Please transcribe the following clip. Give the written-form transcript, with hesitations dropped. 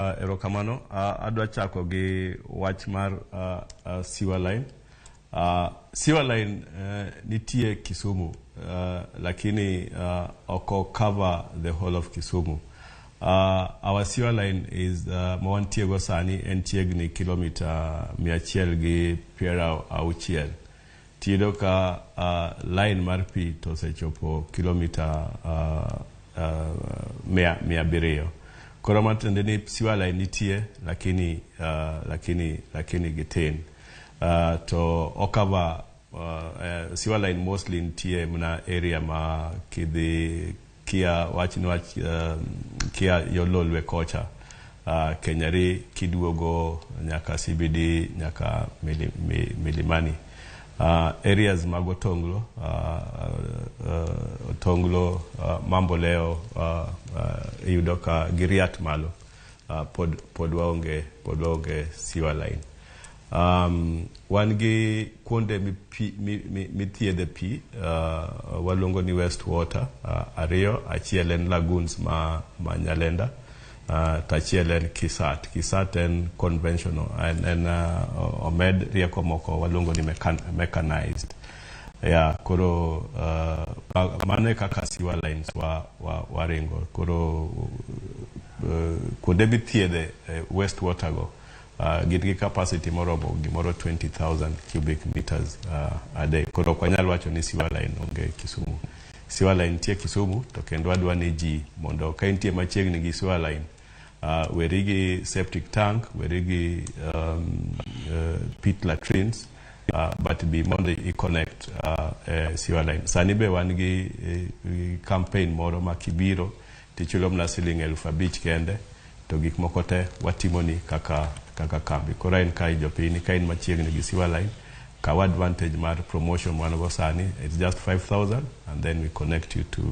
Erokamano. Adwa chako gi wach mar sewer line. Sewer line nitie Kisumu, lakini ok cover the whole of Kisumu. Our sewer line is ma wantie go sani en chiegni kilomita 160. Tiyudo ka line mar pi to osechopo kilomita 700. Koro matiende ni sewer line nitie, lakini gitin. To ocover sewer line mostly nitie mana area ma kidhi kia wach ni wach kia yo Lolwe kocha, Kenyari kiduogo nyaka CBD nyaka Milimani. Areas mag Otonglo, Otonglo, Mamboleo, iyudo ka giriat malo pod waonge sewer line. Wan gi kuonde mithiedhe pi, waluongo ni waste water ariyo. Achiel en lagoons ma Nyalenda, to achiel en Kisat. Kisat en conventional, en omed rieko moko, waluongo ni mechanized. Yeah, koro mano e kaka sewer lines waringo. Koro kuonde mithiedhe waste water go gin gi capacity moromo gimoro 20,000 cubic meters a day. Koro ok wanyal wacho ni sewer line onge Kisumu. Sewer line nitie Kisumu, to kendo wadwa ni ji mondo ka intie machiegni gi sewer line, weri gi septic tank, weri gi pit latrines, but bi mondo i connect sewer line. Sani be wan gi campaign moro ma kibiro tichulo mana siling 5,000 kende, to gik moko te watimoni kaka kambi. Koro en ka jopiny ka in machiegni gi sewer line, kaw advantage mar promotion wan go sani. It's just 5000 and then we connect you to